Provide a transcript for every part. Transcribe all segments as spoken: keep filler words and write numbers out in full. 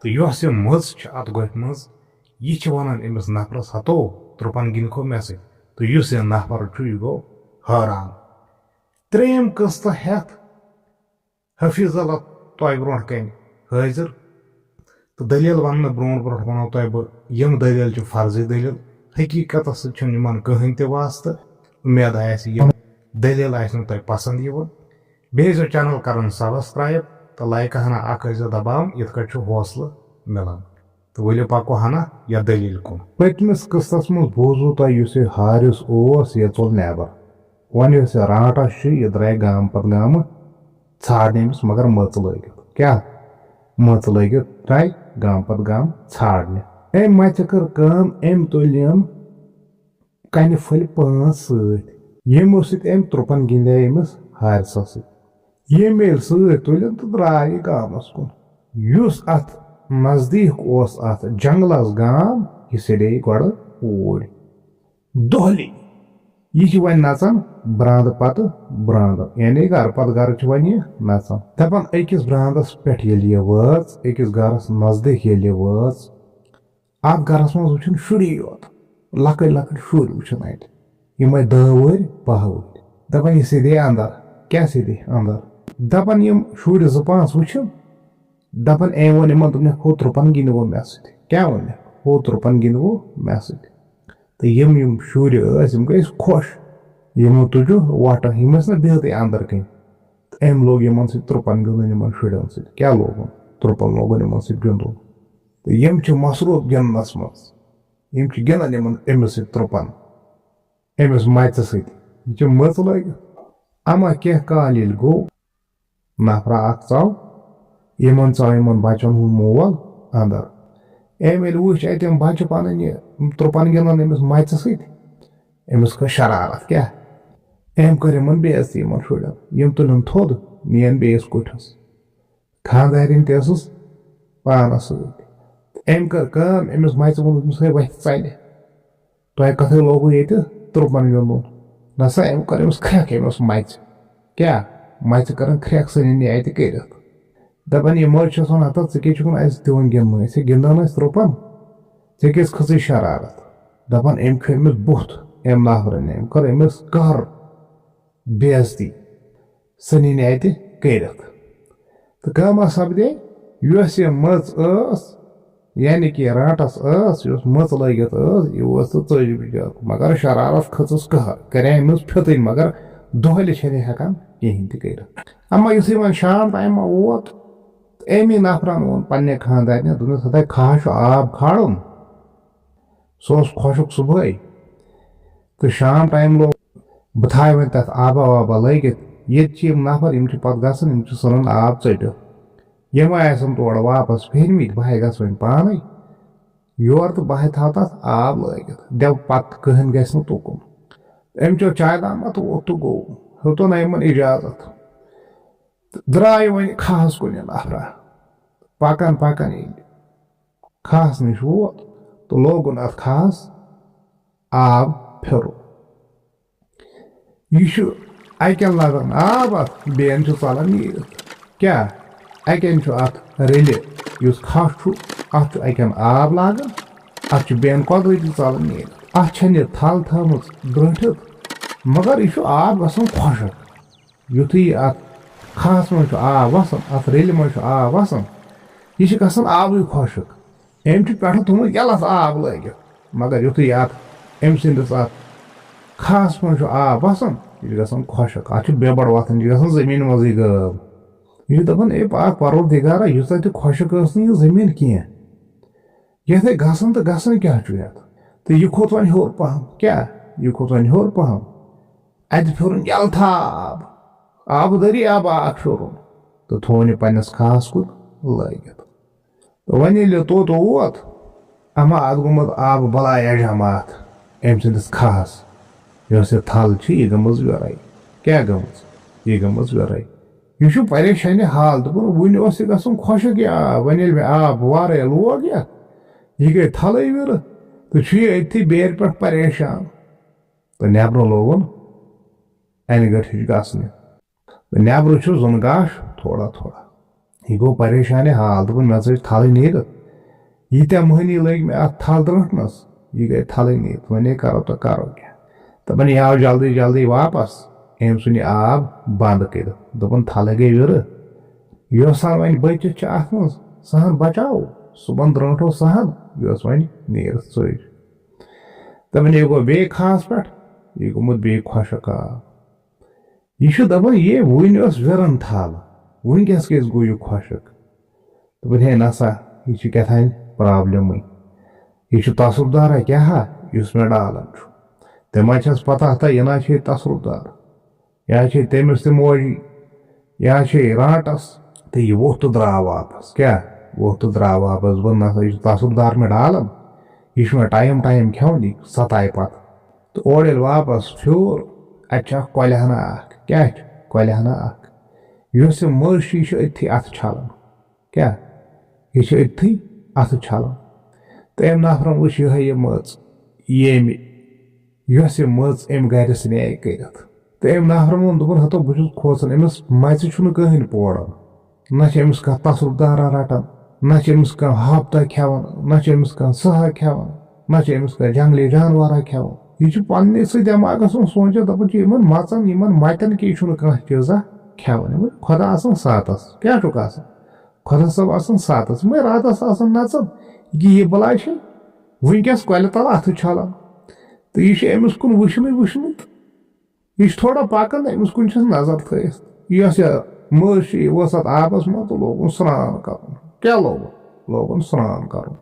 تہٕ یۄس یہِ مٔژ چھِ اَتھ گۄپھِ منٛز، یہِ چھِ وَنان أمِس نفرَس، "ہتو، تُرٛپَن گِنٛدکھو مےٚ سۭتۍ؟" تہٕ یُس یہِ نفر چھُ، یہِ گوٚو حٲران۔ ترٛیٚیِم قٕسطہٕ ہٮ۪تھ حفیظ اللہ تۄہہِ برونٛٹھ کَنہِ حٲضِر۔ تہٕ دٔلیٖل وَننہٕ برونٛٹھ برونٛٹھ وَنو تۄہہِ بہٕ، یِم دٔلیٖل چھِ فرضی دٔلیٖل، حقیٖقتَس سۭتۍ چھُنہٕ یِمَن کٕہٕنۍ تہِ واسطہٕ۔ اُمید آسہِ، یِم دٔلیٖل آسہِ نہٕ تۄہہِ پَسنٛد یِوان۔ بیٚیہِ ٲسۍزیو channel کَران subscribe تہٕ لایکہٕ ہنا اَکھ ٲسۍزیو دَباوان، یِتھ کٲٹھۍ چھُ حوصلہٕ مِلان۔ تہٕ ؤلِو پَکو ہنا یَتھ دٔلیٖل کُن۔ پٔتمِس قٕسطس منٛز بوٗزوٕ تۄہہِ، یُس یہِ حارِث اوس، یہِ ژوٚل نٮ۪بر۔ وۄنۍ یۄس یہِ رانٛٹس چھِ، یہِ درٛایہِ گامہٕ پتہٕ گامہٕ ژھانٛڈنہِ أمِس، مگر مٔژ لٲگِتھ۔ کیٛاہ؟ مٔژ لٲگِتھ درٛایہِ گامہٕ پتہٕ گامہٕ ژھانٛڈنہِ۔ أمۍ مَژِ کٔر کٲم، أمۍ تُلۍ یِم کَنہِ پھٔلۍ پانٛژھ سۭتۍ، یِمو سۭتۍ أمۍ تُرٛپَن گِنٛدے أمِس حارثس سۭتۍ۔ یِم ییٚلہِ سۭتۍ تُلِن تہٕ درٛاے یہِ گامَس کُن۔ یُس اَتھ نزدیٖک اوس، اَتھ جنٛگلَس گام، یہِ سیٚدے گۄڈٕ اوٗرۍ۔ دۄہلی۔ یہِ چھِ وۄنۍ نَژان برٛانٛدٕ پَتہٕ برٛانٛدٕ، یعنی گَرٕ پَتہٕ گَرٕ چھِ وۄنۍ یہِ نَژان۔ دَپان أکِس برٛانٛدَس پٮ۪ٹھ ییٚلہِ یہِ وٲژ، أکِس گَرَس نزدیٖک ییٚلہِ یہِ وٲژ، اَتھ گَرَس منٛز وٕچھُن شُری یوت، لۄکٕٹۍ لۄکٕٹۍ شُرۍ وٕچھُن اَتہِ، یِمَے دَہ وُہٕرۍ، بَہہ وُہٕرۍ۔ دَپان، یہِ سیٚدے اَندَر۔ کیٛاہ سیٚدے اَندَر؟ دَپان، یِم شُرۍ زٕ پانٛژھ وٕچھِم، دَپان، أمۍ ووٚن یِمَن، دوٚپنَکھ، "ہُہ تُرٛپَن گِنٛدوُ مےٚ سۭتۍ۔" کیٛاہ ووٚننَکھ؟ "ہُہ تُرٛپَن گِنٛدوُ مےٚ سۭتۍ۔" تہٕ یِم، یِم شُرۍ ٲسۍ، یِم گٔے خۄش۔ یِمو تُجہِ وۄٹہٕ، یِم ٲسۍ نہٕ بِہتٕے اَندَر کِنۍ۔ تہٕ أمۍ لوگ یِمَن سۭتۍ تُرٛپَن گِنٛدُن، یِمَن شُرٮ۪ن سۭتۍ۔ کیٛاہ لوگُن؟ تُرٛپَن لوگُن یِمَن سۭتۍ گِنٛدُن۔ تہٕ یِم چھِ مصروٗف گِنٛدنَس منٛز۔ یِم چھِ گِنٛدان یِمَن، أمِس سۭتۍ تُرٛپَن، أمِس مَژِ سۭتۍ۔ یہِ چھِ مٔژ لٲگِتھ۔ اَما کینٛہہ کال ییٚلہِ گوٚو، نفرا اکھ ژاو، یِمن ژاو یِمن بچن ہُنٛد مول اندر۔ أمۍ ییٚلہِ وٕچھ اَتہِ یِم بچہٕ پنٕنۍ یہِ تُرٛپن گِنٛدان أمِس مَژِ سۭتۍ، أمِس کھٔژ شرارت۔ کیٛاہ؟ أمۍ کٔر یِمن بے عزتی، یِمن شُرٮ۪ن۔ یِم تُلِن تھوٚد، نِیَن بیٚیِس کُٹھِس۔ خانٛدارِنۍ تہِ ٲسٕس پانس سۭتۍ۔ أمۍ کٔر کٲم، أمِس مَژِ ووٚن، أمِس، "ہے، وۄتھ ژَلہِ۔" تۄہہِ کتھٕے لوگوُ ییٚتہِ تُرٛپن گِنٛدُن؟ نسا، أمۍ کٔر أمِس کھرٛٮ۪کھ، أمۍ اوس مَژِ۔ کیٛاہ؟ مَژِ کٔرٕن کھرٛٮ۪کھ، ژھٕنِن یہِ اَتہِ کٔرِتھ۔ دَپان، یہِ مٔژ چھَس وَنان، "ہتا، ژٕ کیٛاہ چھُکھ وَنان اَسہِ دِوان گِنٛدنہٕ؟ أسۍ ہے گِنٛدان ٲسۍ تُرٛپن، ژےٚ کیٛازِ کھٔژٕے شرارت؟" دَپان، أمۍ کھیوٚو أمِس بُتھ، أمۍ نفرَن، أمۍ کٔر أمِس قہر، بے عزتی۔ ژھٕنِن اَتہِ کٔرِتھ۔ تہٕ کٲمہ سپدے، یۄس یہِ مٔژ ٲس، یعنی کہِ رانٛٹس ٲس، یۄس مٔژ لٲگِتھ ٲس، یہِ اوس تہٕ ژٔج بِچٲر۔ مگر شرارت کھٔژٕس قہر، کَرے أمِس پھِتٕنۍ، مگر دۄہلہِ چھَنہٕ ہٮ۪کان کِہیٖنۍ تہِ کٔرِتھ۔ اما یُتھُے وۄنۍ شام ٹایمہ ووت، تہٕ أمی نفرن ووٚن پننہِ خانٛدارنہِ، دوٚپنَس، "ہتا کھہہ چھُ آب کھالُن۔" سُہ اوس خۄشُک صُبحٲے، تہٕ شام ٹایم لوگ، بہٕ تھاوٕ وۄنۍ تَتھ آبا وابا لٲگِتھ۔ ییٚتہِ چھِ یِم نفر، یِم چھِ پَتہٕ گژھان، یِم چھِ ژھٕنان آب ژٔٹِتھ۔ یِم آسَن تورٕ واپَس پھِرمٕتۍ، بہٕ ہے گژھٕ وۄنۍ پانَے یور تہٕ بہٕ ہے تھاوٕ تَتھ آب لٲگِتھ۔ دَپ پَتہٕ کٕہٕنۍ گژھِ نہٕ تُکُن۔ أمۍ چیوٚو چایہِ دامہ تہٕ ووٚتھ تہٕ گوٚو۔ ہیوٚتُن أمۍ یِمَن اِجازت۔ تہٕ درٛاے وۄنۍ کھہَس کُن یہِ نفرا۔ پَکان پَکان ییٚلہِ کھہَس نِش ووت تہٕ لوگُن اَتھ کھہَس آب پھِرُن۔ یہِ چھُ اَکٮ۪ن لَگان آب اَتھ، بیٚین چھُ ژَلان نیٖرِتھ۔ کیٛاہ؟ اَکٮ۪ن چھُ اَتھ ریٚلہِ، یُس کھہہ چھُ، اَتھ چھُ اَکٮ۪ن آب لاگان، اَتھ چھُ بیٚین قۄدرٔتی ژَلان نیٖرِتھ۔ اَتھ چھَنہٕ یہِ تھل تھٲومٕژ گرٛنٛٹھِتھ، مگر یہِ چھُ آب گژھان خۄشک۔ یُتھُے یہِ اَتھ کھہَس منٛز چھُ آب وَسان، اَتھ ریٚلہِ منٛز چھُ آب وَسان، یہِ چھِ گژھان آبٕے خۄشک۔ أمۍ چھُ پٮ۪ٹھٕ تھوٚومُت یَلَس آب لٲگِتھ، مگر یُتھُے اَتھ، أمۍ سٕنٛدِس اَتھ کھہَس منٛز چھُ آب وَسان، یہِ چھُ گژھان خۄشک، اَتھ چھُ بیبَڑ وۄتھان، یہِ چھُ گژھان زٔمیٖن منٛزٕے غٲب۔ یہِ چھُ دَپان، "اے پاک پَروَردِگارا، ییٖژاہ تہِ خۄشک ٲس نہٕ یہِ زٔمیٖن کینٛہہ۔ یَتھ ہے گژھان تہٕ گژھان کیٛاہ چھُ یَتھ؟" تہٕ یہِ کھوٚت وۄنۍ ہیوٚر پَہَم۔ کیٛاہ؟ یہِ کھوٚت وۄنۍ ہیوٚر پَہَم۔ اَتہِ پھیوٚرُن یَلہٕ تھا آب، آبہٕ دٔریاب اَکھ پھیوٚرُن تہٕ تھوٚوُن یہِ پنٛنِس کھہَس کُن لٲگِتھ۔ تہٕ وۄنۍ ییٚلہِ یہِ توٚت ووت، اَما اَتھ گوٚمُت آبہٕ بَلایا جماعت أمۍ سٕنٛدِس کھہَس۔ یۄس یہِ تھل چھِ، یہِ گٔمٕژ ویرٲے۔ کیٛاہ گٔمٕژ؟ یہِ گٔمٕژ ویرٲے۔ یہِ چھُ پریشانہِ حال، دوٚپُن، وُنہِ اوس یہِ گژھُن خۄشک یہِ آب، وۄنۍ ییٚلہِ مےٚ آب وارَے لوگ یَتھ، یہِ گٔے تھلٕے وِرٕ، تہٕ چھُ یہِ أتھی بیرِ پٮ۪ٹھ پریشان۔ تہٕ نٮ۪برٕ لوگُن اَنہِ گٔٹھِچ گژھنہِ۔ تہٕ نٮ۪برٕ چھُ زُن گاش تھوڑا تھوڑا۔ یہِ گوٚو پریشانہِ حال، دوٚپُن، "مےٚ ژٔج تھلٕے نیٖرِتھ، ییٖتیٛاہ مٔہنی لٔگۍ مےٚ اَتھ تھل درٛٲنٛٹھنَس، یہِ گٔے تھلٕے نیٖرِتھ، وۄنۍ ہے کَرو تہٕ کَرو کیٛاہ؟" دوٚپُن، "یہِ آو جلدی جلدی واپس، أمۍ ژھُن یہِ آب بنٛد کٔرِتھ، دوٚپُن، تھلٕے گٔے وِرٕ، یۄس ہن وۄنۍ بٔچِتھ چھِ اَتھ منٛز، سۄ ہن بچاوو، صُبحن درٛٲنٛٹھو سۄ ہن، یۄس وۄنۍ نیٖرِتھ ژٔج۔" دوٚپُن، یہِ گوٚو بیٚیہِ کھاہَس پٮ۪ٹھ، یہِ گوٚمُت بیٚیہِ خۄشک آب۔ یہِ چھُ دَپان، "یے وٕنۍ ٲس وِرَن تھل، وٕنۍکٮ۪س کیٛازِ گوٚو یہِ خۄشک؟" دوٚپُن، "ہے نسا، یہِ چھِ کیٛاہ تام پرٛابلِمٕے۔ یہِ چھُ تصرُف دارا کیٛاہ ہا، یُس مےٚ ڈالان چھُ؟ تٔمۍ ما چھَس پتہ تہٕ یہِ نا چھے تصرُف دار۔ یا چھے تٔمِس تہِ موجی، یا چھے رانٛٹَس۔" تہٕ یہِ ووٚتھ تہٕ درٛاو واپس۔ کیٛاہ؟ ووٚتھ تہٕ درٛاو واپس۔ دوٚپُن، "نسا، یہِ چھُ تصرُف دار مےٚ ڈالان، یہِ چھُ مےٚ ٹایم ٹایم کھٮ۪وان، یہِ ستایہِ پتہٕ۔" تہٕ اورٕ ییٚلہِ واپس پھیوٗر، اَتہِ چھِ اکھ کۄلہِ ہنا اکھ۔ کیٛاہ چھِ؟ کۄلہِ ہنا اکھ۔ یۄس یہِ مٔژ چھِ، یہِ چھِ أتھی اَتھٕ چھلان۔ کیٛاہ؟ یہِ چھِ أتھی اَتھٕ چھلان۔ تہٕ أمۍ نفرن وٕچھ یِہوٚے یہِ مٔژ، ییٚمہِ، یۄس یہِ مٔژ أمۍ گرِ سنے کٔرِتھ۔ تہٕ أمۍ نفرن ووٚن، دوٚپُن، "ہتو، بہٕ چھُس کھوژان، أمِس مَژِ چھُنہٕ کٕہٕنۍ پوران۔ نہ چھِ أمِس کانٛہہ تصرُف دارا رَٹان، نہ چھِ أمِس کانٛہہ ہاپتہ کھٮ۪وان، نہ چھِ أمِس کانٛہہ سٕہہ کھٮ۪وان، نہ چھِ أمِس کانٛہہ جنگلی جانورا کھٮ۪وان۔ یہِ چھُ پننہِ سۭتۍ دٮ۪ماغس منٛز سونٛچان، دَپان چھُ، یِمن مَژن، یِمن مَتٮ۪ن کیٛاہ چھُنہٕ کانٛہہ چیٖزا کھٮ۪وان؟ یِمن چھُ خۄدا آسان ساتس، کیٛاہ چھُکھ آسان؟ خۄدا صٲب آسان ساتس، یِمے راتس آسان نَژان۔ یہِ یہِ بلاے چھِ وٕنکیٚس کۄلہِ تل اَتھٕ چھلان۔ تہٕ یہِ چھُ أمِس کُن وٕچھنٕے وٕچھنٕے۔" یہِ چھُ تھوڑا پَکان، أمِس کُن چھَس نظر تھٲیِتھ۔ یۄس یہِ مٔژ چھِ، یہِ ؤژھ اَتھ آبَس منٛز تہٕ لوگُن سرٛان کَرُن۔ کیٛاہ لوگُن؟ لوگُن سرٛان کَرُن۔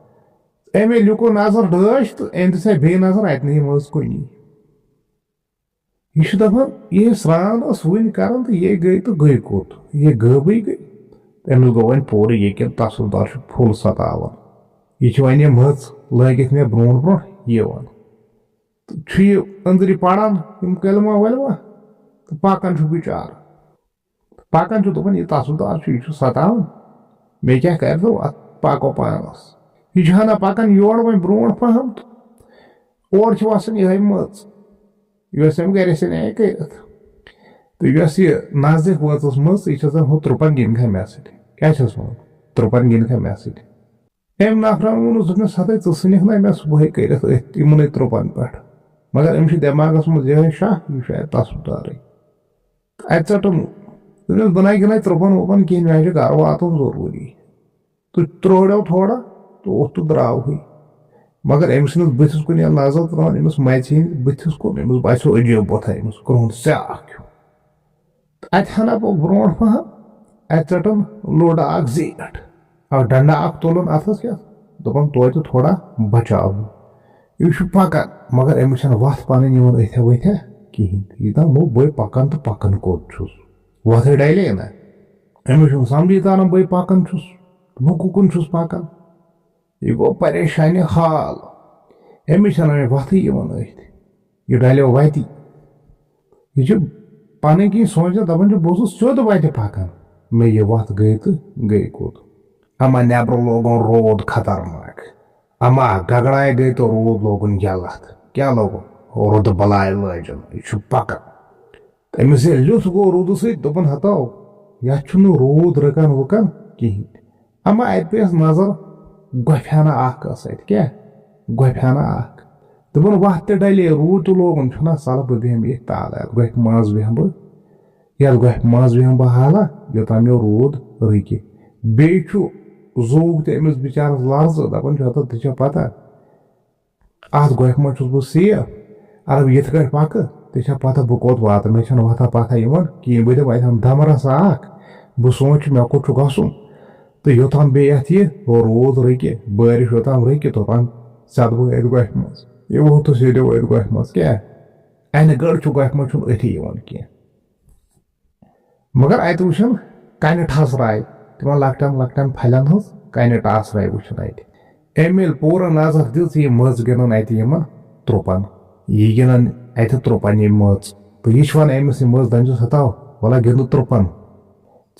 أمۍ ییٚلہِ یُکُن نظر ڈٲج تہٕ أمۍ دِژ بیٚیہِ نظر، اَتہِ نہٕ یہِ مٔژ کُنی۔ یہِ چھُ دَپان، یہِ سرٛان ٲس وٕنہِ کَران تہٕ یہِ گٔے تہٕ گٔے کوٚت؟ یہِ غٲبٕے گٔے۔ أمِس گوٚو وۄنۍ پوٗرٕ یقیٖن، تصرُف دار چھُ full ستاوان۔ یہِ چھِ وۄنۍ یہِ مٔژ لٲگِتھ مےٚ برونٛٹھ برونٛٹھ یِوان۔ تہٕ چھُ یہِ أنٛدرِ پَران یِم کلمہ ولمہ تہٕ پَکان چھُ بِچارٕ۔ پَکان چھُ، دَپان، "یہِ تصرُف دار چھُ، یہِ چھُ ستاوان، مےٚ کیٛاہ کَرِ تہٕ اَتھ پَکو پانَس۔" یہِ چھُ ہنا پَکان یورٕ وۄنۍ برونٛٹھ پَہَم تہٕ اورٕ چھِ وَسان یِہوٚے مٔژ، یۄس أمۍ گَرِ ٲسِن اَے کٔرِتھ۔ تہٕ یۄس یہِ نزدیٖک وٲژٕس مٔژ، یہِ چھِ آسان ہُہ ترُپَن گِنٛدکھا مےٚ سۭتۍ۔ کیٛاہ چھَس وَنان؟ ترُپَن گِنٛدکھا مےٚ سۭتۍ۔ أمۍ نفرن ووٚنُس، دوٚپنَس، "ہَتَے ژٕ ژھٕنِکھ نہ مےٚ صُبحٲے کٔرِتھ أتھۍ یِمنٕے ترُپَن پٮ۪ٹھ؟" مگر أمِس چھِ دٮ۪ماغَس منٛز یِہوٚے شَک، یہِ چھُ اَتہِ تصرُف دارٕے۔ تہٕ اَتہِ ژَٹُن۔ دوٚپنَس، "بہٕ نَے گِنٛدَے ترُپَن وُپَن کِہیٖنۍ، مےٚ چھِ گَرٕ واتُن ضروٗری۔" تہٕ ترٛوڑیو تھوڑا تہٕ اوٚتھ تہٕ درٛاوہٕے۔ مگر أمۍ سٕنٛدِس بٕتھِس کُن ییٚلہِ نظر ترٛٲو، أمِس مَژِ ہِنٛدِ بٕتھِس کُن، أمِس باسیو عجیٖب بُتھا، أمِس کرٛہُن سیٛاہ ہیوٗ۔ تہٕ اَتہِ ہنا پوٚک برونٛٹھ پَہَم، اَتہِ ژَٹُن لوٚڈ اَکھ زیٖٹھ، اَکھ ڈنٛڈا اَکھ تُلُن اَتھَس کٮ۪تھ، دوٚپُن، "توتہِ تھوڑا بچاو۔ یہِ چھُ پَکان، مگر أمِس چھَنہٕ وَتھ پَنٕنۍ یِوان أتھیا ؤتھیا کِہیٖنۍ۔ یہِ دَپان، بہٕ پَکان تہٕ پَکان کوٚت چھُس؟ وَتھٕے ڈَلے نہ۔ أمِس چھُنہٕ سَمجھی تَران، بہٕ پَکان چھُس، بہٕ کُکُن چھُس پَکان؟" یہِ گوٚو پریشانہِ حال۔ أمِس چھَنہٕ وۄنۍ وَتھٕے یِوان أتھۍ۔ یہِ ڈَلیو وَتہِ۔ یہِ چھُ پَنٕنۍ کِنۍ سونٛچان، دَپان چھُ، "بہٕ اوسُس سیوٚد وَتہِ پَکان، مےٚ یہِ وَتھ گٔے تہٕ گٔے کوٚت؟" اَما نٮ۪برٕ لوگُن روٗد خطرناک۔ اَما گگڑایہِ گٔے تہٕ روٗد لوگُن یَلہٕ اَتھ۔ کیٛاہ لوگُن؟ روٗدٕ بَلاے لٲجِن۔ یہِ چھُ پَکان۔ تہٕ أمِس ییٚلہِ لیُتھ گوٚو روٗدٕ سۭتۍ، دوٚپُن، "ہتو، یَتھ چھُنہٕ روٗد رُکان وُکان کِہیٖنۍ۔" اَما اَتہِ پیٚیَس نظر، گۄپھِ ہنا اَکھ ٲس اَتہِ۔ کیٛاہ؟ گۄپھِ ہنا اَکھ۔ دوٚپُن، "وَتھ تہِ ڈَلے، روٗد تہِ لوگُن، چھُنہ سَلہٕ بہٕ بیٚہمہٕ ییٚتھۍ تالہٕ، یَتھ گۄپھِ منٛز بیٚہمہٕ بہٕ، یَتھ گۄپھِ منٛز بیٚہمہٕ بہٕ حالہ، یوٚتام مےٚ روٗد رُکہِ۔" بیٚیہِ چھُ زوٗ تہِ أمِس بِچارَس لَرزٕ، دَپان چھُ، "ہتو، تہِ چھےٚ پَتہ، اَتھ گۄپھِ منٛز چھُس بہٕ safe۔ اگر بہٕ یِتھ کٲٹھۍ پَکہٕ، تہِ چھا پَتہ بہٕ کوٚت واتہٕ؟ مےٚ چھَنہٕ وَتھا پَتھا یِوان کِہیٖنۍ۔ بہٕ دِمہٕ اَتٮ۪ن دَمرَس اَکھ، بہٕ سونٛچہٕ مےٚ کوٚت چھُ گژھُن۔ تہٕ یوٚتام بیٚیہِ اَتھ یہِ روٗد رُکہِ، بٲرِش یوٚتام رُکہِ، توٚتام ژَٹہٕ بہٕ أتھۍ گۄپھِ منٛز۔" یہِ ووٚتھُس ییٚلہِ أتھۍ گۄپھِ منٛز۔ کیٛاہ؟ اَنہِ گٔڑ چھُ گۄپھِ منٛز چھُنہٕ أتھی یِوان کینٛہہ۔ مگر اَتہِ وٕچھن کَنہِ ٹھسراے، تِمن لۄکٹٮ۪ن لۄکٹٮ۪ن پھلٮ۪ن ہٕنٛز کَنہِ ٹاسراے وٕچھن اَتہِ۔ أمۍ ییٚلہِ پوٗرٕ نظر دِژ، یہِ مٔژ گِنٛدان اَتہِ یِمن ترُپن۔ یہِ گِنٛدان اَتہِ ترُپن، یہِ مٔژ۔ تہٕ یہِ چھِ وَنان أمِس، یہِ مٔژ دَپان چھِس، "ہتا، وَلہ گِنٛدو ترُپن۔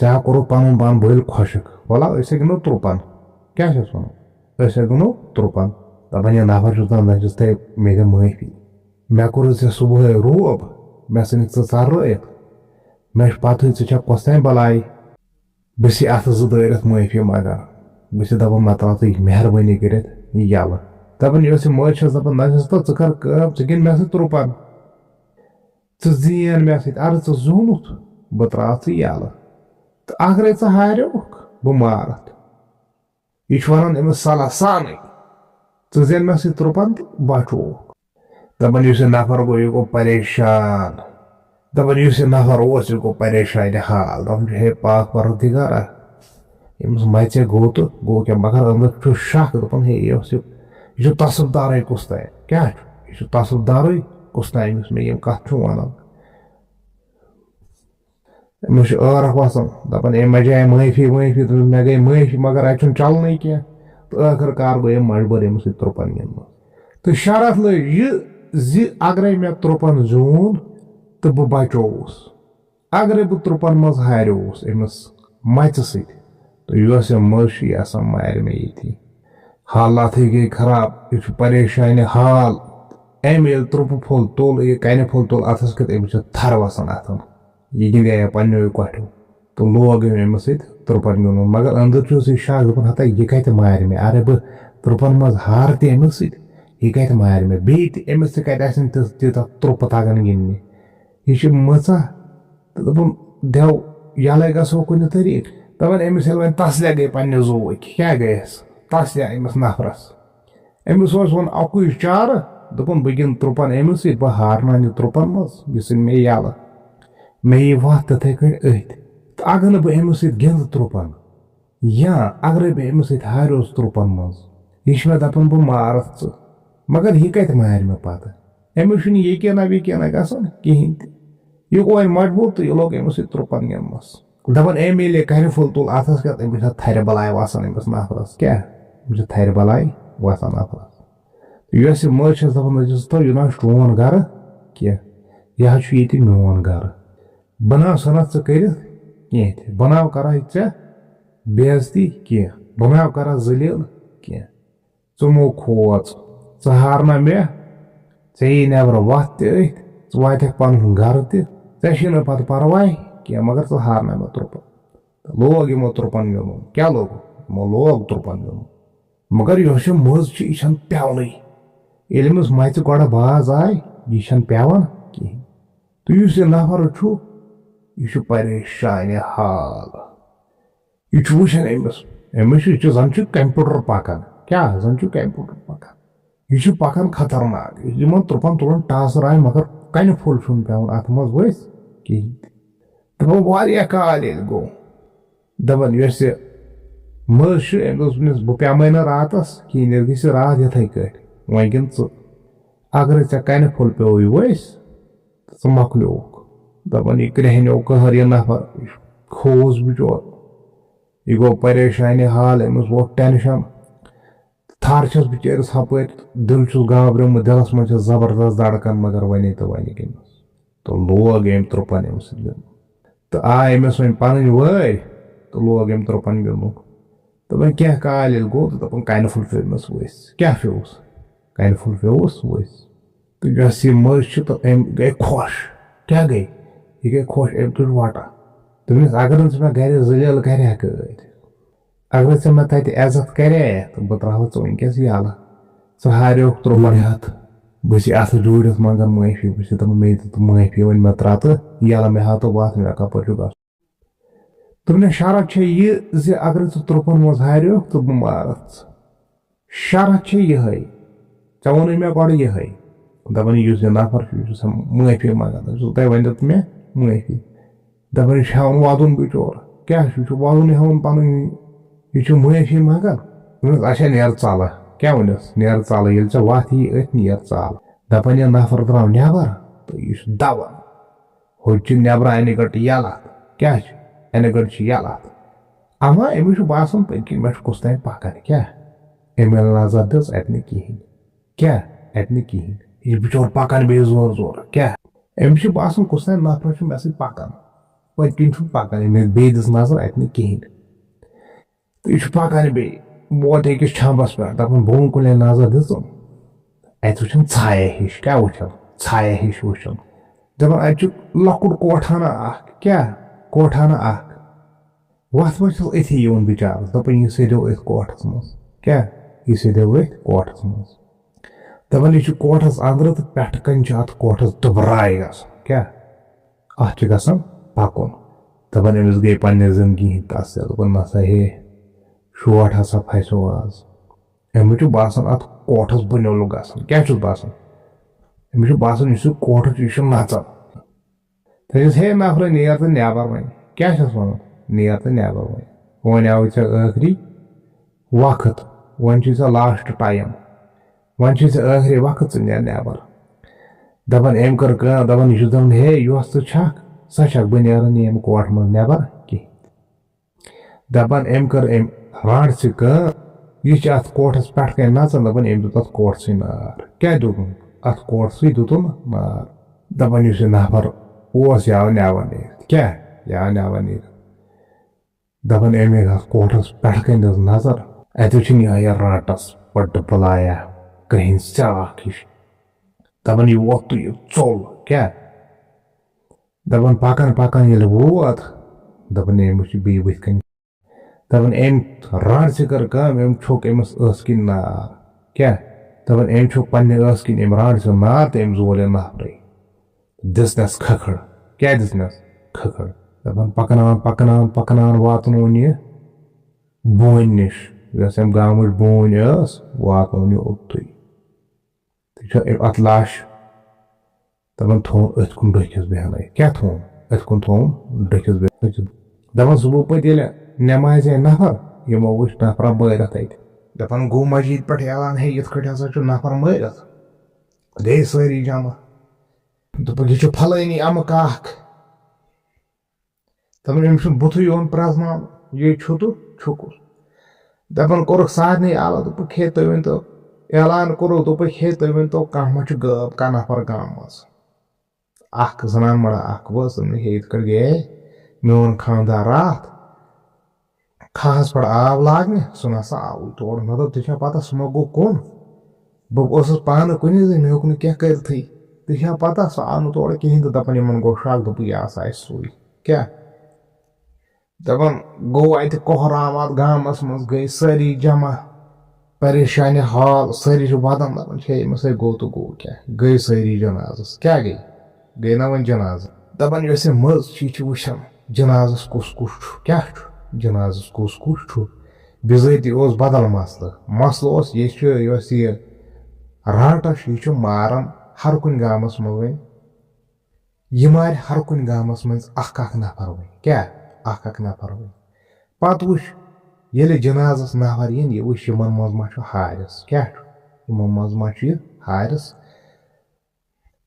ژےٚ ہا کوٚرُتھ پَنُن پان بٔلۍ خۄشٕک۔ وَلہ، أسۍ ہا گِنٛدو ترُپن۔ کیٛاہ چھَس وَنان؟ أسۍ ہا گِنٛدو ترُپن۔" دَپان یہِ نفر چھُس دَپان، دَپان چھِس، "تَے مےٚ دِ معٲفی۔" مےٚ کوٚرُتھ ژےٚ صُبحٲے روب، مےٚ ژھٕنِتھ ژٕ ژَررٲیِتھ۔ مےٚ چھِ پَتہٕے ژٕ چھَکھ کۄس تام بَلاے۔ بہٕ چھُسے اَتھٕ زٕ دٲرِتھ معٲفی منٛگان۔ بہٕ چھُسے دَپان، مےٚ ترٛاو ژٕ مہربٲنی کٔرِتھ یہِ یَلہٕ۔ دَپان، یۄس یہِ مٲج چھَس دَپان، نہ چھَس تہٕ ژٕ کَر کٲم، ژٕ گِنٛد مےٚ سۭتۍ تُرٛپَن۔ ژٕ زین مےٚ سۭتۍ، اَرٕ ژٕ زیوٗنُتھ، بہٕ ترٛاوَتھ ژٕ یَلہٕ۔ تہٕ اَگرَے ژٕ ہاریوکھ، بہٕ مارَتھ۔ یہِ چھُ وَنان أمِس صلاح سانٕے، ژٕ زین مےٚ سۭتۍ تُرٛپَن تہٕ بَچووُکھ۔ دَپان، یُس یہِ نفر گوٚو، یہِ گوٚو پریشان۔ دَپان، یُس یہِ نفر اوس، یہِ گوٚو پریشانِ حال۔ دَپان چھُ، ہے پاک پروردگارا، ییٚمِس مَژِ گوٚو تہٕ گوٚو کیٛاہ، مگر أنٛدٕر چھُ شک۔ دَپان، ہے، یہِ اوس یہِ، یہِ چھُ تصف دارٕے کُس تام۔ کیٛاہ چھُ؟ یہِ چھُ تصف دارٕے کُس تام، یُس مےٚ یِم کَتھ چھُ وَنان۔ أمِس چھُ عٲرق وَسان، دَپان، "ہے، مےٚ جایہِ معٲفی وٲفی۔" دوٚپُن، "مےٚ گٔے معٲفی، مگر اَتہِ چھُنہٕ چَلنٕے کینٛہہ۔" تہٕ ٲخٕر کار گوٚو یہِ مجبوٗر أمِس سۭتۍ تُرٛپَن گِنٛدنَس۔ تہٕ شرط لٔج یہِ زِ اگرَے مےٚ تُرٛپَن زیوٗن تہٕ بہٕ بچووُس، اگرَے بہٕ تُرٛپَن منٛز ہاریووُس أمِس مَژِ سۭتۍ، تہٕ یۄس یہِ مٔژھ چھِ، یہِ ہسا مارِ مےٚ ییٚتی۔ حالاتٕے گٔے خراب، یہِ چھُ پریشانِ حال۔ أمۍ ییٚلہِ تُرٛپہٕ پھوٚل تُل، یہِ کَنہِ پھوٚل تُل اَتھَس کٮ۪تھ، أمِس چھِ تھَرِ وَسان اَتھَن۔ یہِ گِنٛدے پنٛنیو کۄٹھیو۔ تہٕ لوگ أمۍ أمِس سۭتۍ تُرٛپَن گِنٛدُن۔ مگر أنٛدٕرۍ چھُس یہِ شک، دَپان، ہتا یہِ کَتہِ مارِ مےٚ؟ اَرے بہٕ تُرٛپَن منٛز ہارٕ تہِ أمِس سۭتۍ، یہِ کَتہِ مارِ مےٚ؟ بیٚیہِ تہِ أمِس تہِ کَتہِ آسن تِژھ، تیٖژاہ تُرٛپہٕ تَگان گِنٛدنہِ۔ یہِ چھِ مٕژاہ۔ تہٕ دوٚپُن، "دٮ۪و، یَلَے گژھو کُنہِ طریٖقہٕ۔" دَپان، أمِس ییٚلہِ وۄنۍ تَسلیا گٔے پنٛنہِ زُوٕکۍ، کیٛاہ گٔیَس تَسلیا أمِس نفرَس؟ أمِس اوس وۄنۍ اَکُے چارٕ، دوٚپُن، "بہٕ گِنٛدٕ تُرٛپَن أمِس سۭتۍ، بہٕ ہارناونہٕ یہِ تُرٛپَن منٛز، یہِ ژھٕنہِ مےٚ یَلہٕ۔ مےٚ یی وَتھ تِتھَے کٔنۍ أتھۍ۔ تہٕ اگر نہٕ بہٕ أمِس سۭتۍ گِنٛدٕ تُرٛپَن، یا اگرَے بہٕ أمِس سۭتۍ ہاریوس تُرٛپَن منٛز، یہِ چھِ مےٚ دَپان، بہٕ مارَتھ ژٕ۔" مگر یہِ کَتہِ مارِ مےٚ پَتہٕ؟ أمِس چھُنہٕ یقیٖنہ وقیٖنہ گژھان کِہیٖنۍ تہِ۔ یہِ گوٚو وۄنۍ مجبوٗر تہٕ یہِ لوگ أمِس سۭتۍ تُرٛپَن گِنٛدنَس۔ دَپان، أمۍ ییٚلہِ کَنہِ پھوٚل تُل اَتھَس کٮ۪تھ، أمِس چھےٚ تھَرِ بَلاے وَسان أمِس نفرَس۔ کیٛاہ؟ أمِس چھےٚ تھَرِ بَلاے وَسان نفرَس۔ تہٕ یۄس یہِ مٔژھ چھَس دَپان، أسۍ چھِس تو یہِ نہ چھُ چون گَرٕ کینٛہہ، یہِ حظ چھُ ییٚتہِ میون گَرٕ۔ بہٕ نہ سَنَتھ ژٕ کٔرِتھ کینٛہہ تہِ، بہٕ نہ کَرَے ژےٚ بے عزتی کینٛہہ، بہٕ نہ کَرَتھ ذٔلیٖل کینٛہہ۔ ژٕ مو کھوژ، ژٕ ہارنہ مےٚ، ژےٚ یی نٮ۪برٕ وَتھ تہِ أتھۍ، ژٕ واتکھ پَنُن گَرٕ تہِ، ژےٚ چھُے نہٕ پَتہٕ پَرواے کینٛہہ، مگر ژٕ ہارنہ مےٚ تُرٛپَن۔ تہٕ لوگ یِمو تُرٛپَن گِنٛدُن۔ کیٛاہ لوگ؟ یِمو لوگ تُرٛپَن گِنٛدُن۔ مگر یۄس یہِ مٔژھ چھِ، یہِ چھَنہٕ پٮ۪ونٕے۔ ییٚلہِ أمِس مَژِ گۄڈٕ باز آے، یہِ چھَنہٕ پٮ۪وان کِہیٖنۍ۔ تہٕ یُس یہِ نفر چھُ، یہِ چھُ پریشانِ حال۔ یہِ چھُ وٕچھان أمِس، أمِس چھُ، یہِ چھُ زَن چھُ کمپیوٗٹر پَکان۔ کیٛاہ؟ زَن چھُ کمپیوٗٹر پَکان۔ یہِ چھُ پَکان خطرناک۔ یِمَن تُرٛپَن تُلان ٹاسہٕ راے، مگر کَنہِ پھوٚل چھُنہٕ پٮ۪وان اَتھ منٛز ؤسۍ کِہیٖنۍ تہِ۔ دَپان، واریاہ کال ییٚلہِ گوٚو، دَپان، یۄس یہِ مٔژھ چھِ، أمۍ دوٚپ أمِس، "بہٕ پٮ۪مَے نہٕ راتَس کِہیٖنۍ، ییٚلہِ گژھِ راتھ یِتھَے کٲٹھۍ، وۄنۍ گِنٛد ژٕ۔ اگرَے ژےٚ کَنہِ پھوٚل پیوٚوُے ؤسۍ، تہٕ ژٕ مۄکلیووُکھ۔" دَپان، یہِ کرٛیٚہنیو قہر یہِ نفر، یہِ کھووُس بِچور۔ یہِ گوٚو پریشانِ حال، أمِس ووٚتھ ٹٮ۪نشَن۔ تھَر چھَس بِچٲرِس ہَپٲرۍ، دِل چھُس گابریومُت، دِلَس منٛز چھَس زبردست دَڑکَن، مگر وَنے تہٕ وَنہِ کٔمِس؟ تہٕ لوگ أمۍ تُرٛپَن أمِس سۭتۍ گِنٛدُن۔ تہٕ آے أمِس وۄنۍ پَنٕنۍ وٲرۍ، تہٕ لوگ أمۍ تُرٛپَن گِنٛدُن۔ تہٕ وۄنۍ کینٛہہ کال ییٚلہِ گوٚو، تہٕ دَپان، کَنہِ پھوٚل پیوٚو أمِس ؤسۍ۔ کیٛاہ پیوٚوُس؟ کَنہِ پھوٚل پیوٚوُس ؤسۍ۔ تہٕ یۄس یہِ مٔژھ چھِ، تہٕ أمۍ گٔے خۄش۔ کیٛاہ گٔے؟ یہِ گٔے خۄش، أمۍ تُج وَٹہٕ۔ دوٚپنَس، "اگر نہٕ ژٕ مےٚ گَرِ ذٔلیٖل کَرِہَکھ ٲدۍ، اگر ژےٚ مےٚ تَتہِ عزت کَرے، تہٕ بہٕ ترٛاوَتھ ژٕ وٕنۍکٮ۪س یَلہٕ۔ ژٕ ہاریوکھ تُرٛپَن ہٮ۪تھ۔" بہٕ چھُس اَتھٕ جوٗڑِتھ منٛگان معٲفی، بہٕ چھُس دَپان، "مے دِ تہٕ معٲفی، وۄنۍ مےٚ ترٛاو تہٕ یَلہٕ، مےٚ ہاو تہٕ وَتھ، مےٚ کَپٲرۍ چھُ گژھُن؟" دوٚپنَس، "شرط چھےٚ یہِ زِ اگر ژٕ تُرٛپَن منٛز ہاریوکھ، تہٕ بہٕ مارَتھ ژٕ۔" شرط چھِ یِہوٚے۔ ژےٚ ووٚنُے مےٚ گۄڈٕ یِہوٚے۔ دَپان، یُس یہِ نفر چھُ، یہِ چھُ آسان معٲفی منٛگان۔ دَپان، تۄہہِ ؤنِو تہٕ مےٚ معٲفی۔ دَپان، یہِ چھُ ہٮ۪وان وَدُن بِچور۔ کیٛاہ چھُ؟ یہِ چھُ وَدُن ہٮ۪وان پَنٕنۍ۔ یہِ چھُ معٲفی منٛگان۔ دوٚپمَس، اچھا، نیر ژَلہٕ۔ کیٛاہ ووٚنُس؟ نیر ژَلہٕ۔ ییٚلہِ ژےٚ وَتھ یی أتھۍ، نیر ژَل۔ دَپان، یہِ نفر درٛاو نٮ۪بر تہٕ یہِ چھُ دَوان۔ ہُتہِ چھِ نٮ۪برٕ اَنہِ گٔٹۍ یَلہٕ اَتھ۔ کیٛاہ چھِ؟ اَنہِ گٔٹۍ چھِ یَلہٕ اَتھ۔ اَما أمِس چھُ باسان، پٔتۍ کِنۍ مےٚ چھُ کُس تام پَکان۔ کیٛاہ؟ أمۍ ییٚلہِ نظر دِژ، اَتہِ نہٕ کِہیٖنۍ۔ کیٛاہ؟ اَتہِ نہٕ کِہیٖنۍ۔ یہِ چھُ بِچور پَکان بیٚیہِ زورٕ زورٕ۔ کیٛاہ؟ أمِس چھُ باسان، کُس تام نفرا چھُ مےٚ سۭتۍ پَکان۔ پٔتۍ کِنۍ چھُنہٕ پَکان۔ أمۍ ییٚلہِ بیٚیہِ دِژ نظر، اَتہِ نہٕ کِہیٖنۍ۔ تہٕ یہِ چھُ پَکان بیٚیہِ۔ ووت أکِس چھَمبَس پٮ۪ٹھ، دَپان، بہٕ کُلٮ۪ن نظر دِژٕم۔ اَتہِ وٕچھان ژھایہ ہِش۔ کیٛاہ وٕچھان؟ ژھایہ ہِش وٕچھان۔ دَپان، اَتہِ چھُ لۄکُٹ کوٹھانہ اَکھ۔ کیٛاہ؟ کوٹھانہ اَکھ۔ وَتھ منٛز چھُس أتھی یِوان بِچارَس، دَپان، "یہِ سیٚدیو أتھۍ کوٹھَس منٛز۔" کیٛاہ؟ "یہِ سیٚدیو أتھۍ کوٹھَس منٛز۔" دَپان، "یہِ چھُ کوٹھَس اَنٛدرٕ تہٕ پٮ۪ٹھٕ کَنۍ چھُ اَتھ کوٹھَس دُبراے گژھُن۔" کیٛاہ؟ اَتھ چھُ گژھان پَکُن۔ دَپان، أمِس گٔے پنٛنہِ زِندگی ہِنٛدۍ تَس تہِ۔ دوٚپُن، "نہ سا ہے، شوٹھ ہسا پھَسیو آز۔" أمِس چھُ باسان، اَتھ کوٹھَس بُنیولُک گژھُن۔ کیٛاہ چھُس باسان؟ أمِس چھُ باسان، یُس یہِ کوٹھ چھُ، یہِ چھُ نَژان۔ تٔمِس، "ہے نفرٕ، نیر تہٕ نٮ۪بر وۄنۍ۔" کیٛاہ چھَس وَنان؟ "نیر تہٕ نٮ۪بر وۄنۍ۔ وۄنۍ آوُے ژےٚ ٲخری وقت۔ وۄنۍ چھُے ژےٚ last time۔ وۄنۍ چھُے ژےٚ ٲخری وقت، ژٕ نیر نٮ۪بر۔" دَپان أمۍ کٔر کٲم، دَپان، یہِ چھُس دَپان، "ہے، یۄس ژٕ چھَکھ، سۄ چھَکھ، بہٕ نیرٕ نہٕ ییٚمہِ کوٹھٕ منٛز نٮ۪بر کِہیٖنۍ۔" دَپان أمۍ کٔر أمۍ رانٛڈ سۭتۍ کٲم، یہِ چھِ اَتھ کوٹھَس پٮ۪ٹھ کَنۍ نَژان، دَپان أمۍ دیُت اَتھ کوٹھسٕے نار۔ کیٛاہ دیُتُن؟ اَتھ کوٹھسٕے دیُتُن نار۔ دَپان یُس یہِ نفر اوس، یہِ آو نٮ۪بر نیٖرِتھ۔ کیٛاہ؟ یہِ آو نٮ۪بر نیٖرِتھ۔ دَپان أمۍ ییٚلہِ اَتھ کوٹھَس پٮ۪ٹھ کَنۍ دِژ نظر، اَتہِ وٕچھِن یِہوٚے یہِ رانٛٹَس پٔٹہٕ بَلایا، کرٛہِنۍ سیٛاکھ ہِش۔ دَپان یہِ ووت تہٕ یہِ ژوٚل۔ کیٛاہ؟ دَپان پَکان پَکان ییٚلہِ ووت، دَپان أمۍ وٕچھ بیٚیہِ بٕتھِ کَنۍ۔ دَپان أمۍ رانٛڈ سۭتۍ کٔر کٲم، أمۍ چھوٚک أمِس ٲسہٕ کِنۍ نار۔ کیٛاہ؟ دَپان أمۍ چھوٚک پنٛنہِ ٲسہٕ کِنۍ أمۍ رانٛڈ سۭتۍ نار تہٕ أمۍ زول یہِ نفرٕے۔ دِژنَس کھکھٕڑ۔ کیٛاہ دِژنَس؟ کھکھٕڑ۔ دَپان پَکناوان، پَکناوان، پَکناوان واتُن ووٚن یہِ بوٗنۍ نِش۔ یۄس أمۍ گامٕچ بوٗنۍ ٲس، واتُن ووٚن یہِ اوٚتتھٕے۔ تہٕ چھُ أمۍ اَتھ لاش، دَپان تھوٚوُن أتھۍ کُن ڈٔکھِس بیٚہنٲیِتھ۔ کیٛاہ تھوٚوُن؟ أتھۍ کُن تھوٚوُن ڈٔکھِس بیٚہنٲیِتھ۔ دَپان صُبحہٕ پَتہٕ ییٚلہِ نٮ۪مازِ آیہِ نفر، یِمو وٕچھ نفرا مٲرِتھ اَتہِ۔ دَپان گوٚو مسجد پٮ۪ٹھ اعلان، "ہے، یِتھ کٲٹھۍ ہسا چھُ نفر مٲرِتھ۔" گٔے سٲری جمع۔ دوٚپُکھ، "یہِ چھُ پھلٲنی اَمہٕ کاک۔" دَپان، "أمِس چھُنہٕ بُتھٕے یِوان پرٛزناونہٕ، یہِ چھُ تہٕ چھُ کُس؟" دَپان کوٚرُکھ سارنٕے آلو، دوٚپُکھ، "ہے، تُہۍ ؤنۍتو"، اعلان کوٚرُکھ، دوٚپُکھ، "ہے، تُہۍ ؤنۍتو، کانٛہہ ما چھُ غٲب، کانٛہہ نفر گامہٕ منٛز؟" اَکھ زنان مٔڑا اَکھ وٲژ، دوٚپُن، "ہے، یِتھ کٲٹھۍ گٔیے میون خانٛدار راتھ کھاہَس پٮ۪ٹھ آب لاگنہِ، سُہ نہ سا آوُے تور۔ مےٚ دوٚپ، ژےٚ چھےٚ پَتہ سُہ ما گوٚو کُن؟ بہٕ اوسُس پانہٕ کُنی زٔنۍ، مےٚ ہیوٚک نہٕ کینٛہہ کٔرِتھٕے۔ ژےٚ چھےٚ پَتہ سُہ آو نہٕ تورٕ کِہیٖنۍ؟" تہٕ دَپان یِمَن گوٚو شَک، دوٚپُکھ، "یہِ ہسا آسہِ سُے۔" کیٛاہ؟ دَپان گوٚو اَتہِ کوہرام، اَتھ گامَس منٛز گٔے سٲری جمع، پریشانہِ حال، سٲری چھِ وَدان، دَپان چھِ، "ہے، أمِس ہے گوٚو تہٕ گوٚو کیٛاہ؟" گٔے سٲری جنازَس۔ کیٛاہ گٔے؟ گٔے نہ وۄنۍ جنازٕ۔ دَپان یۄس یہِ مٔژ چھِ، یہِ چھِ وٕچھان جنازَس کُس کُس چھُ، کیٛاہ چھُ جنازَس کُس کُس چھُ۔ بِزٲتی اوس بدل مسلہٕ۔ مسلہٕ اوس یہِ چھُ، یۄس یہِ رانٛٹَس چھِ، یہِ چھُ ماران ہر کُنہِ گامَس منٛز وۄنۍ۔ یہِ مارِ ہر کُنہِ گامَس منٛز اَکھ اَکھ نفر وۄنۍ۔ کیٛاہ؟ اَکھ اَکھ نفر وۄنۍ۔ پَتہٕ وٕچھ، ییٚلہِ جنازَس نفر یِن، یہِ وٕچھ یِمَن منٛز ما چھُ حارث۔ کیٛاہ چھُ؟ یِمَن منٛز ما چھُ یہِ حارث؟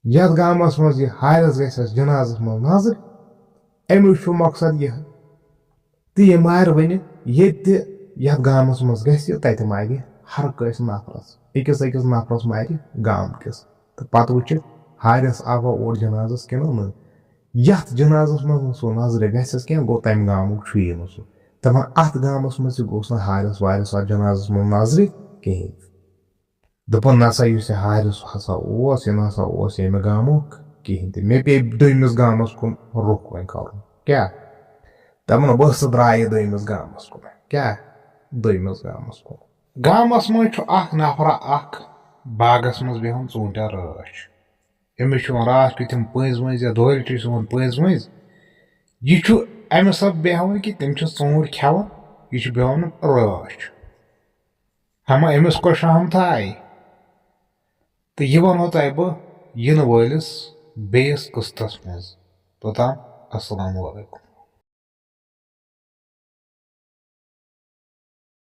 یَتھ گامَس منٛز یہِ حارث گژھٮ۪س جنازَس منٛز نظرِ، اَمیُک چھُ مقصد یِہوٚے۔ تہٕ یہِ مارِ وۄنۍ ییٚتہِ تہِ، یَتھ گامَس منٛز گژھِ، تَتہِ مارِ ہر کٲنٛسہِ نفرَس، أکِس أکِس نفرَس مارِ گامہٕ کِس۔ تہٕ پَتہٕ وٕچھِ حارث آوا اور جنازَس کِنہٕ نہٕ۔ یَتھ جنازَس منٛز نہٕ سُہ نظرِ گژھٮ۪س کینٛہہ، گوٚو تَمہِ گامُک چھُیی نہٕ سُہ۔ دَپان اَتھ گامَس منٛز تہِ گوٚژھ نہٕ حارث وارث اَتھ جنازَس منٛز نظرِ کِہیٖنۍ۔ دوٚپُن، "نہ سا، یُس یہِ حارث ہسا اوس، یہِ نہ سا اوس ییٚمہِ گامُک کِہیٖنۍ تہِ۔ مےٚ پیٚیہِ دوٚیمِس گامَس کُن رُخ وۄنۍ کَرُن۔" کیٛاہ؟ دَپُن، "بہٕ ہسا درٛایہِ دوٚیمِس گامَس کُن۔" کیٛاہ؟ دوٚیمِس گامَس کُن۔ گامَس منٛز چھُ اَکھ نفرا اَکھ باغَس منٛز بیٚہوان ژوٗنٛٹھٮ۪ن رٲچھ۔ أمِس چھُ یِوان راتھ کیُتھ یِم پٔنٛزۍ وٲنٛزۍ یا دورِ چھِ أسۍ یِوان پٔنٛزۍ وٲنٛزۍ۔ یہِ چھُ اَمہِ سبہٕ بیٚہوان کہِ تٔمِس چھِ ژوٗنٛٹھۍ کھٮ۪وان، یہِ چھُ بیٚہوان رٲچھ۔ ہما أمِس کۄس شہمتھا آیہِ؟ تہٕ یہِ وَنہو تۄہہِ بہٕ یِنہٕ وٲلِس بیٚیِس قٕسطس منٛز۔ توٚتام السلام علیکم۔